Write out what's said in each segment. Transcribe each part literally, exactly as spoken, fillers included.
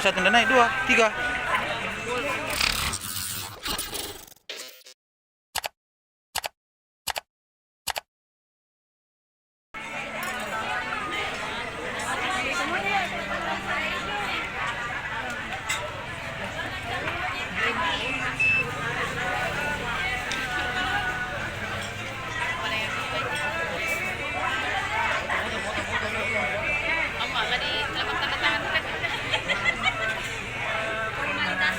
Satu, udah naik, dua, tiga. Formalitas.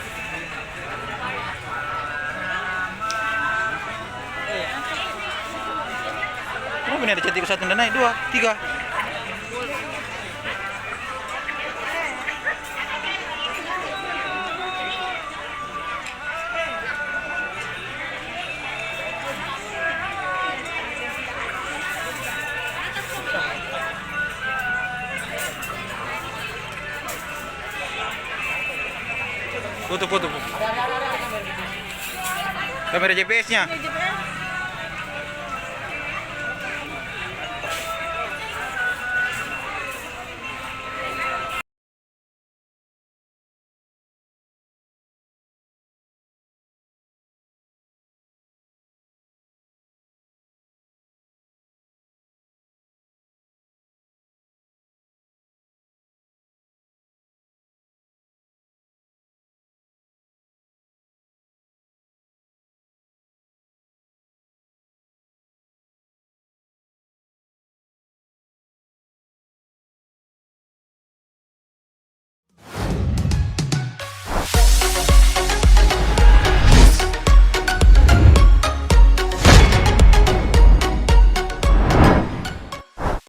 Kenapa ini ada cantik satu, udah naik, dua, tiga. Foto, foto, foto. Kamera G P S-nya.